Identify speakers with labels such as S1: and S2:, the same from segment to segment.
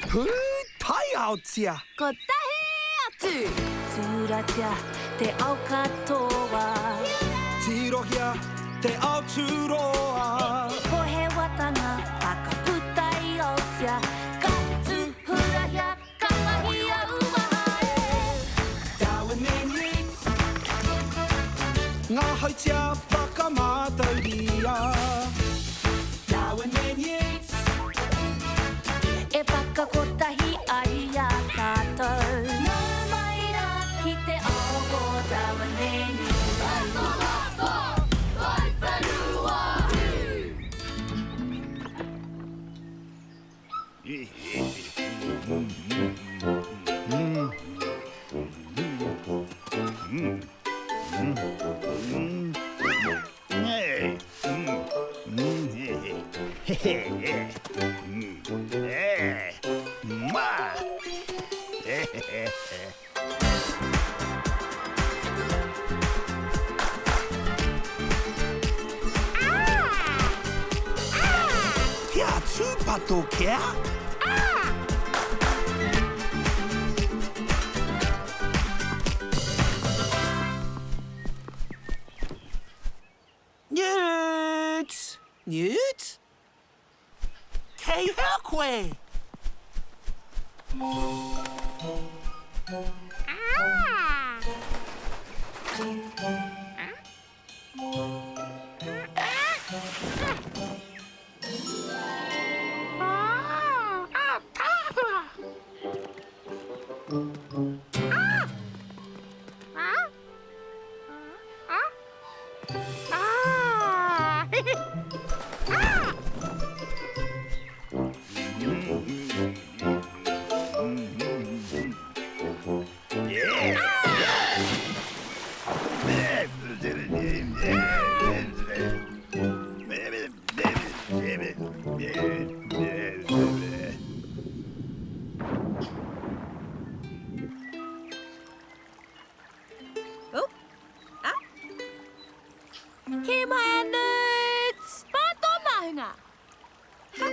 S1: Pūtaiaotia!
S2: Kotahi atu!
S3: Tūratia te ao katoa.
S1: Tirohia te ao tūroa.
S3: Ko he watanga whakaputa i Aotea. Ka tūhurahia, ka mahia uaha e.
S1: Darwin and Yeats. Ngā hautia whakamātauria. Darwin and Yeats.
S3: E whakakotahi ai i a tātou. Nau mai rā ki te ao o Darwin and Yeats.
S1: Kia tūpato kia! Newt! Newt? Kei hea koe?
S2: Oh, ah. Kī mai a Newts! Mā tō māhunga! Ha!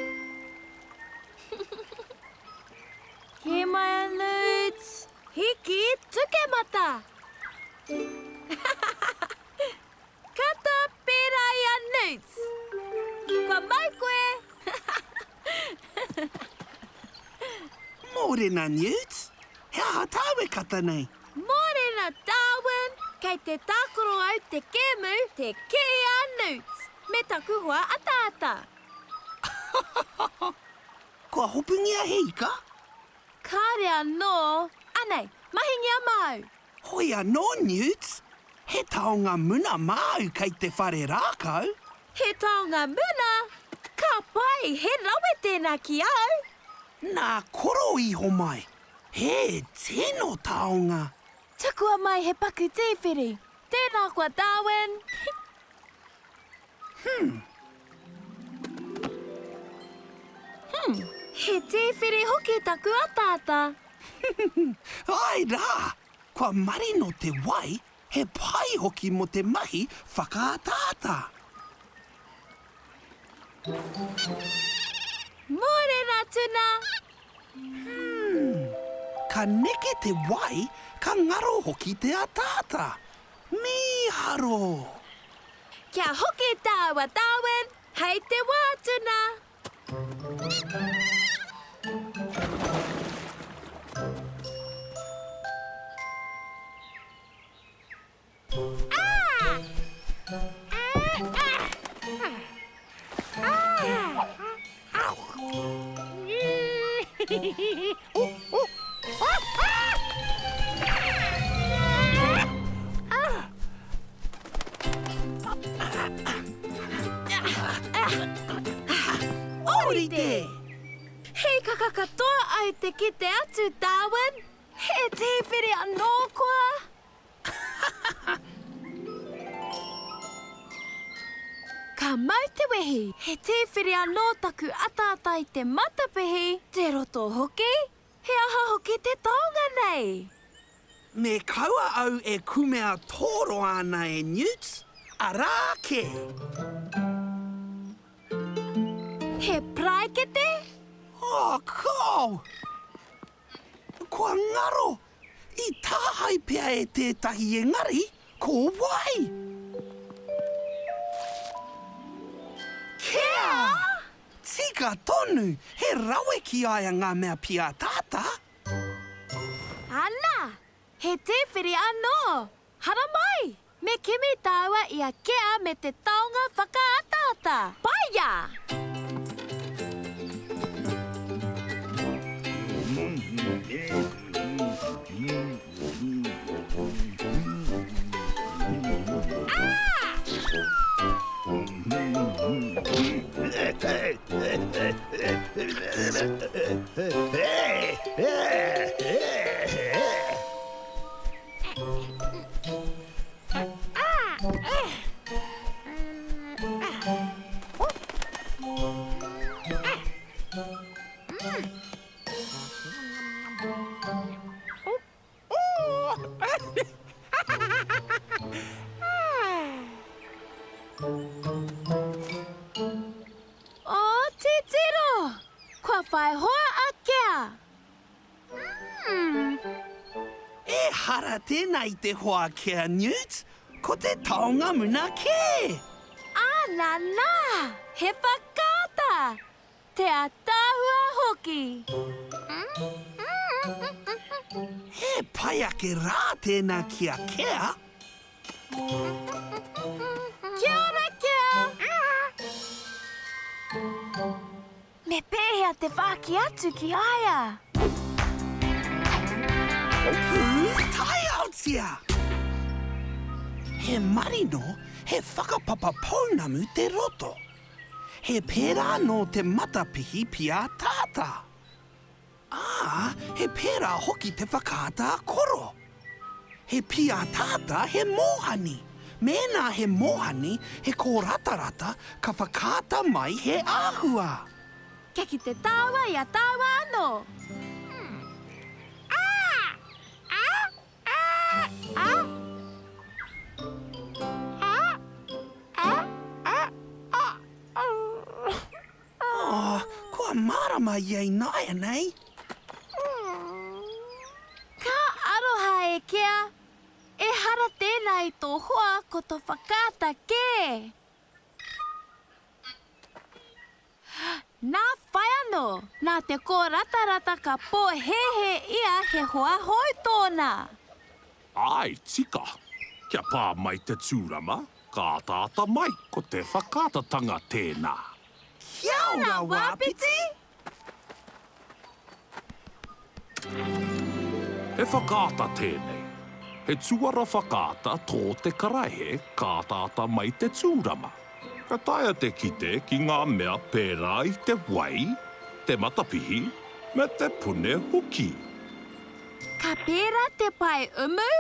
S2: Kī mai a Newts! Hiki tukemata! Kata pērā i a Newts! Kua mau koe!
S1: Mōrena Newts! He aha tāu e kata nei?
S2: Mōrena Darwin! Kei te tākaro au te kēmu Te Kī a Newts me taku hoa ataata.
S1: Kua hopungia he ika?
S2: Kāre anō. Anei, mahingia māu.
S1: Hoi anō, Newts! He taonga muna māu kei te whare rākau.
S2: He taonga muna? Ka pai, he rawe tēnā ki au!
S1: Nā Koro i homai. He tino taonga.
S2: Tukua mai he paku tīwhiri. Tēnā koa Darwin. Hmm. Hmm. He tīwhiri hoki taku ataata.
S1: Āe rā! Kua marino te wai, he pai hoki mō te mahi whakaataata.
S2: Mōrena tuna!
S1: Hmm. Ka neke te wai, ka ngaro hoki te ataata. Mīharo!
S2: Kia hoki tāua Darwin, hei te wā tuna!
S1: Ōrite!
S2: Hīkaka katoa au te kite atu, Darwin! He tīwhiri anō koa? Ka mau te wehi! He tīwhiri anō taku ataata i te matapihi, te roto hoki! He aha hoki te taonga nei?
S1: Me kaua au e kumea tōroa ana e Newt, arā kē!
S2: He paraikete?
S1: Oh, kāo! Kua ngaro! I tāhae pea e tētahi engari, ko wai? Kea! Tika tonu, he rawe ki a ia ngā mea pīataata.
S2: Ana! He tīwhiri anō! Haramai! Me kimi tāua i a Kea me te taonga whakaataata! Paia! Oh, titiro! Kua whai hoa a Kea!
S1: Ehara tēnā i te hoa ki a Newt, ko te taonga muna kē!
S2: Ana nā! He whakaata! Te ataahua hoki!
S1: He pai ake rā tēnā ki a Kea!
S2: Kia ora, Kea! Me pēhea te whāki atu ki a ia?
S1: Pūtaiaotia! He marino, he whakapapa pounamu te roto. He pērā nō te matapihi pīataata. Ā, he pērā hoki te whakaata koro. He pīataata, he mōhani. Mēnā he mōhani, he kōratarata, ka whakaata mai he āhua.
S2: Kia kite tāua i a tāua anō.
S1: Oh, kua mārama ia ināianei.
S2: Ka aroha e Kea. Ehara tēnā i tō hoa ko tō whakaata kē. Nā whai anō, nā te kōratarata ka pōhēhē ia he hoa hou tōna.
S4: Āe tika. Kia pā mai te tūrama, ka ataata mai ko te whakaatatanga tēnā.
S1: Kia ora, Wāpiti!
S4: He whakaata tēnei. He tuara whakaata tō te karaehe ka ataata mai te tūrama. Ka taea te kite ki ngā mea pērā i te wai, te matapihi, me te pune hoki.
S2: Ka pērā te pae umu?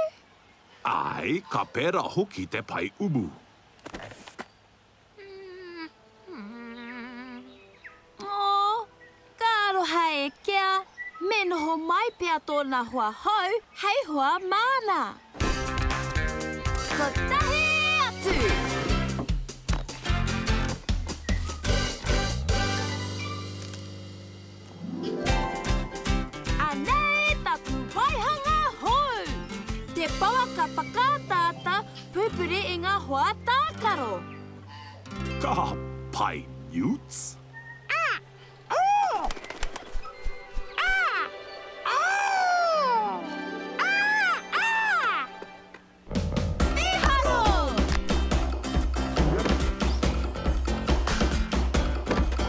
S4: Āe, ka pērā hoki te pae umu.
S2: Oh, ka aroha e Kea, me noho mai pea tōna hoa hou hei hoa māna. Kotahi atu! Anei taku waihanga hou! Te pouaka whakaataata pupuri i ngā hoa tākaro.
S4: Ka pai Newts.
S2: Mīharo!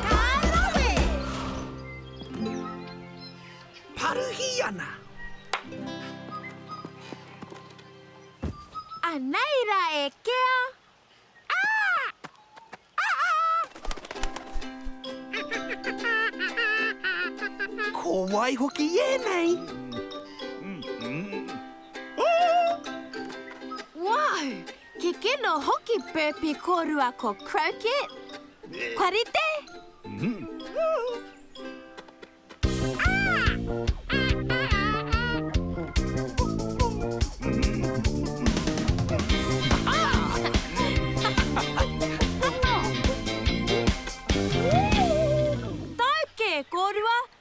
S2: Ka rawe!
S1: Paruhi ana.
S2: Anei ra e Kea.
S1: Ko wai hoki ēnei?
S2: Wow! Kikino hoki Burpee kōrua ko Croquette. Kua rite? Tau kē! e kōrua?